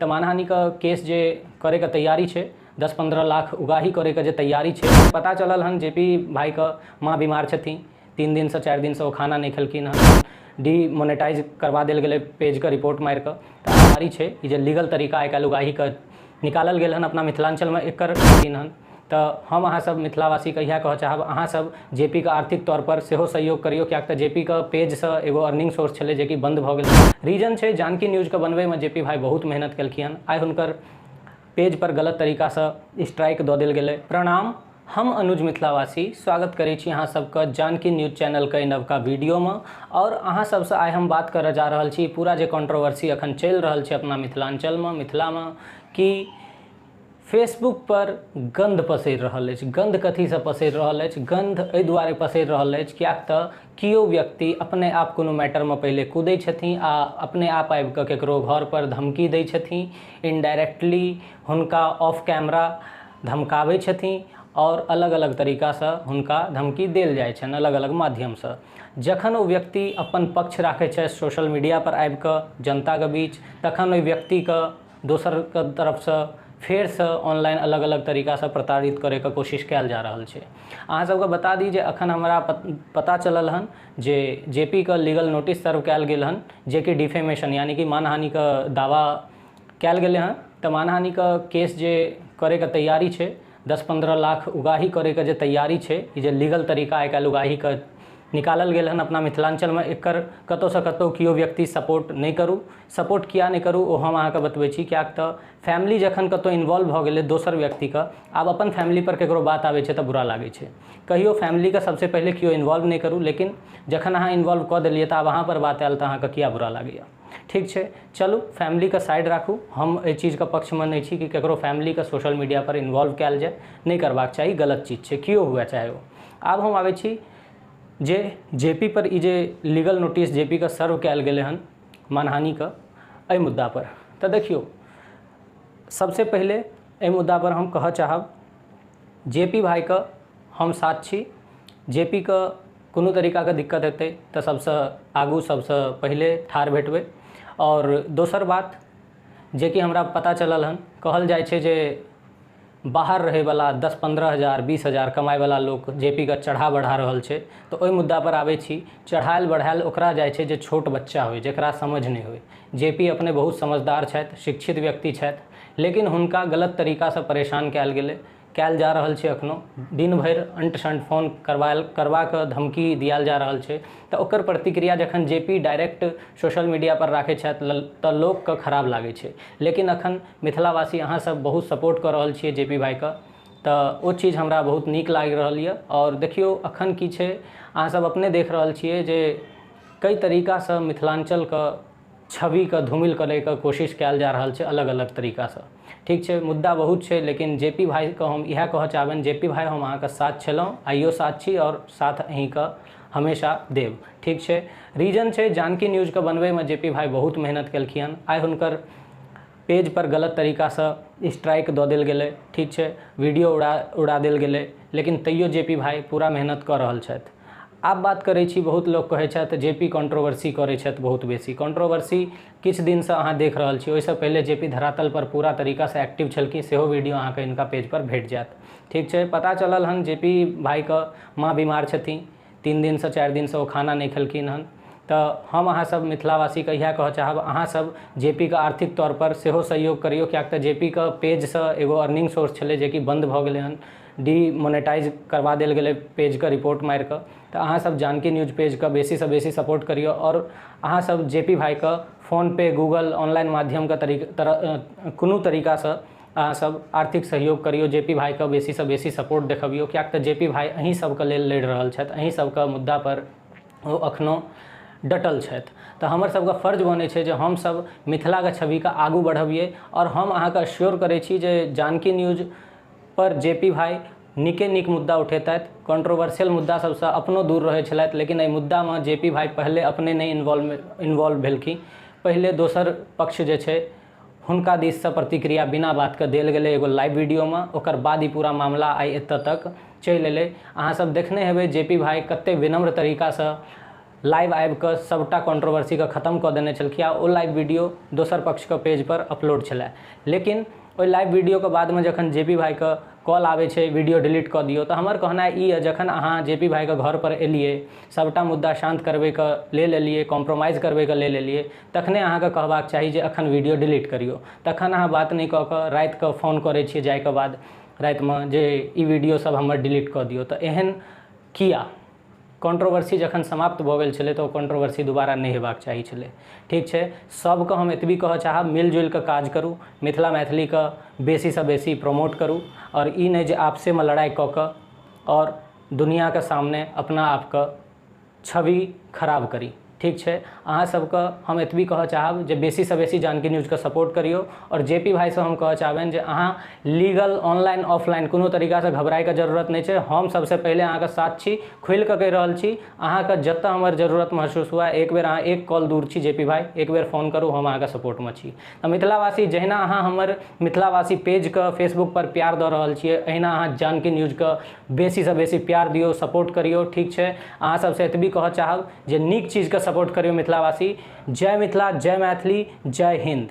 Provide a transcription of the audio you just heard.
तऽ मानहानिके केस जे करैके तैयारी छै, 10-15 लाख उगाही करैके जे तैयारी छै। पता चलल हन जे पी भाइके माँ बीमार छथिन, 3 दिनसँ 4 दिनसँ ओ खाना नहि खेलखिन हन, डीमोनेटाइज करवा देल गेलै पेजके रिपोर्ट मारिकऽ। तऽ तैयारी छै ई जे लीगल तरीका आइ काल्हि उगाहीके निकालल गेल हन अपना मिथिलाञ्चलमे एकर हन। तऽ हम अहाँसभ मिथिलावासीके इएह कहऽ चाहब, अहाँसभ जे पी के आर्थिक तौरपर सेहो सहयोग करियौ, किएक तऽ जे पी के पेजसँ एगो अर्निंग सोर्स छलै जेकि बन्द भऽ गेल। रीजन छै जानकी न्यूजके बनबैमे जे पी भाइ बहुत मेहनत केलखिन हन, आइ हुनकर पेजपर गलत तरीकासँ स्ट्राइक दऽ देल गेलै। प्रणाम, हम अनुज मिथिलावासी स्वागत करै छी अहाँ सबके जानकी न्यूज चैनलके नवका वीडियोमे। आओर अहाँ सबसँ आइ हम बात करऽ जा रहल छी पूरा जे कॉन्ट्रोवर्सी अखन चलि रहल छै अपना मिथिलाञ्चलमे, मिथिलामे, कि फेसबुक पर गन्ध पसरि रहल अछि। गन्ध कथीसँ पसरि रहल अछि? गन्ध एहि दुआरे पसरि रहल अछि किएक तऽ केओ व्यक्ति अपने आप कोनो मैटरमे पहिले कूदै छथिन आ अपने आप आबिकऽ ककरो घरपर धमकी दै छथिन, इनडायरेक्टली हुनका ऑफ कैमरा धमकाबै छथिन आओर अलग अलग तरीकासँ हुनका धमकी देल जाइ छनि अलग अलग माध्यमसँ। जखन ओ व्यक्ति अपन पक्ष राखै छथि सोशल मीडियापर आबिकऽ जनताके बीच, तखन ओहि व्यक्तिके दोसरके तरफसँ फेरसँ ऑनलाइन अलग अलग तरीकासँ प्रताड़ित करैके कोशिश कयल जा रहल छै। अहाँ सबके बता दी जे अखन हमरा पता चलल हन जे जे पी के लीगल नोटिस सर्व कयल गेल हन, जेकि डिफेमेशन यानी कि मानहानिके दावा कयल गेलै हँ। तऽ मानहानिके केस जे करैके तैयारी छै, 10-15 लाख उगाही करैके जे तैयारी छै, ई जे लीगल तरीका आइ काल्हि उगाहीके निकालल गेल हन अपना मिथिलाञ्चलमे, एकर कतहुसँ कतहु केओ व्यक्ति सपोर्ट नहि करू। सपोर्ट किया नहि करू ओ हम अहाँके बतबै छी, किएक तऽ फैमिली जखन कतहु इन्वॉल्व भऽ गेलै दोसर व्यक्तिके, आब अपन फैमिलीपर ककरो बात आबै छै तऽ बुरा लागै छै। कहियो फैमिलीके सबसँ पहिले केओ इन्वॉल्व नहि करू, लेकिन जखन अहाँ इन्वॉल्व कऽ देलियै तऽ आब अहाँपर बात आयल तऽ अहाँके किया बुरा लागैए? ठीक छै, चलू फैमिलीके साइड राखू। हम एहि चीजके पक्षमे नहि छी कि ककरो फैमिलीके सोशल मीडियापर इन्वॉल्व कयल जाय, नहि करबाक चाही, गलत चीज छै, केओ हुए चाहे ओ। आब हम आबै छी जे जे पी पर ई जे लीगल नोटिस जे पी के सर्व कयल गेलै हन मानहानिके एहि मुद्दापर। तऽ देखियौ, सबसँ पहिले एहि मुद्दापर हम कहऽ चाहब जे पी भाइके हम साथ छी। जे पी के कोनो तरीकाके दिक्कत हेतै तऽ सबसँ आगू सबसँ पहिले ठाढ़ भेटबै। आओर दोसर बात जेकि हमरा पता चलल हन, कहल जाइ छै जे बाहर रहैवला 10-15 हजार 20 हजार कमाइवला लोक जे पी के चढ़ा बढ़ा रहल छै। तऽ ओहि मुद्दापर आबै छी, चढ़ायल बढ़ायल ओकरा जाइ छै जे छोट बच्चा होइ, जकरा समझ नहि होइ। जे पी अपने बहुत समझदार छथि, शिक्षित व्यक्ति छथि, लेकिन हुनका गलत तरीकासँ परेशान कयल गेलै, कयल जा रहल छै। एखनो दिन भरि अंट शंट फोन करवा कऽ धमकी दियाल जा रहल छै। तऽ ओकर प्रतिक्रिया जखन J P direct social media पर राखै छथि तऽ लोकके खराब लागै छै। लेकिन अखन मिथिलावासी अहाँ सब बहुत सपोर्ट कऽ रहल छियै जे पी भाइके, तऽ ओ चीज हमरा बहुत नीक लागि रहल यऽ। आओर देखियौ अखन की छै, अहाँ सब अपने देख रहल छियै जे कई तरीकासँ मिथिलाञ्चलके छविके धूमिल करैके कोशिश कयल जा रहल छै अलग अलग तरीकासँ। ठीक छै, मुद्दा बहुत छै, लेकिन जे पी भाइके हम इएह कहऽ चाहबनि, जे पी भाइ हम अहाँके साथ छलहुँ, आइयो साथ छी आओर साथ अहीँके हमेशा देब। ठीक छै, रीजन छै जानकी न्यूजके बनबैमे जे पी भाइ बहुत मेहनत केलखिन, आइ हुनकर पेजपर गलत तरीकासँ स्ट्राइक दऽ देल गेलै। ठीक छै, वीडियो उड़ा उड़ा देल गेलै, लेकिन तैयो जे पी भाइ पूरा मेहनत कऽ रहल छथि। आब बात करै छी, बहुत लोक कहै छथि जे पी कॉन्ट्रोवर्सी करै छथि बहुत बेसी। कॉन्ट्रोवर्सी किछु दिनसँ अहाँ देख रहल छी, ओहिसँ पहिले जे पी धरातलपर पूरा तरीकासँ एक्टिव छलखिन, सेहो वीडियो अहाँके हिनका पेजपर भेट जायत। ठीक छै, पता चलल हन जे पी भाइके माँ बीमार छथिन, 3 दिनसँ 4 दिनसँ ओ खाना नहि खेलखिन हन। तऽ हम अहाँ सब मिथिलावासीके इएह कहऽ चाहब, अहाँ सब जे पी के आर्थिक तौरपर सेहो सहयोग करियौ, किएक तऽ जे पी के पेजसँ एगो अर्निंग सोर्स छलै जेकि बन्द भऽ गेलै हन, डीमोनेटाइज करवा देल गेलै पेजके रिपोर्ट मारिकऽ। तऽ अहाँ सब जानकी न्यूज पेजके बेसीसँ बेसी सपोर्ट करियौ आओर अहाँ सब जे पी भाइके फोन पे, गूगल, ऑनलाइन माध्यमके तरीका कोनो तरीकासँ अहाँ सब आर्थिक सहयोग करियौ, जे पी भाइके बेसीसँ बेसी सपोर्ट देखबियौ, किएक तऽ जे पी भाइ अहीं सबके लेल लड़ि रहल छथि, अहीं सबके मुद्दापर ओ अखनो डटल छथि। तऽ हमर सबके फर्ज बनै छै जे हमसब मिथिलाके छविके आगू बढ़बियै। आओर हम अहाँके श्योर करै छी जे जानकी न्यूज पर जे पी भाइ नीके नीक मुद्दा उठेतथि। कॉन्ट्रोवर्सियल मुद्दा सबसँ अपनो दूर रहै छलथि, लेकिन एहि मुद्दामे जे पी भाइ पहिले अपने नहि इन्वॉल्व भेलखिन, पहिले दोसर पक्ष जे छै हुनका दिससँ प्रतिक्रिया बिना बातके देल गेलै एगो लाइव वीडियोमे, ओकर बाद ई पूरा मामला आइ एतऽ तक चलि एलै। अहाँ सब देखने हेबै जे पी भाइ कते विनम्र तरीकासँ लाइव आबि कऽ सभटा कॉन्ट्रोवर्सीके खतम कऽ देने छलखिन आ ओ लाइव वीडियो दोसर पक्षके पेजपर अपलोड छलै। लेकिन ओहि लाइव वीडियोके बादमे जखन जे पी भाइके कॉल आबै छै वीडियो डिलीट कऽ दियौ, तऽ हमर कहनाइ ई यऽ जखन अहाँ जे पी भाइके घरपर एलियै, सभटा मुद्दा शान्त करबैके लेल एलियै, कॉम्प्रोमाइज करबैके लेल एलियै, तखने अहाँके कहबाक चाही जे एखन वीडियो डिलीट करियौ। तखन अहाँ बात नहि कऽ कऽ रातिके फोन करै छियै जाइके बाद रातिमे जे ई वीडियो सब हमर डिलीट कऽ दियौ, तऽ एहन किया? कॉन्ट्रोवर्सी जखन समाप्त भऽ गेल छलै तऽ ओ कॉन्ट्रोवर्सी दुबारा नहि हेबाक चाही छलै। ठीक छै, सबके हम एतबी कहऽ चाहब मिलजुलि कऽ काज करू, मिथिला मैथिलीके बेसीसँ बेसी प्रमोट करू आओर ई नहि जे आपसेमे लड़ाइ कऽ कऽ आओर दुनिआँके सामने अपना आपके छवि खराब करी। ठीक छै, अहाँ सबके हम एतबी कहऽ चाहब जे बेसीसँ बेसी जानकी न्यूजके सपोर्ट करियौ आओर जे पी भाइसँ हम कहऽ चाहबनि जे अहाँ लीगल ऑनलाइन ऑफलाइन कोनो तरीकासँ घबराइके जरूरत नहि छै। हम सबसँ पहिले अहाँके साथ छी, खुलिकऽ कहि रहल छी, अहाँके जतऽ हमर जरूरत महसूस हुए एक बेर अहाँ एक कॉल दूर छी जे पी भाइ, एक बेर फोन करू, हम अहाँके सपोर्टमे छी। तऽ मिथिलावासी जहिना अहाँ हमर मिथिलावासी पेजके फेसबुकपर प्यार दऽ रहल छियै, अहिना अहाँ जानकी न्यूजके बेसीसँ बेसी प्यार दियौ, सपोर्ट करियौ। ठीक छै, अहाँ सबसँ एतबी कहऽ चाहब जे नीक चीजके सपोर्ट करियौ मिथिलावासी। जय मिथिला, जय मैथिली, जय हिन्द।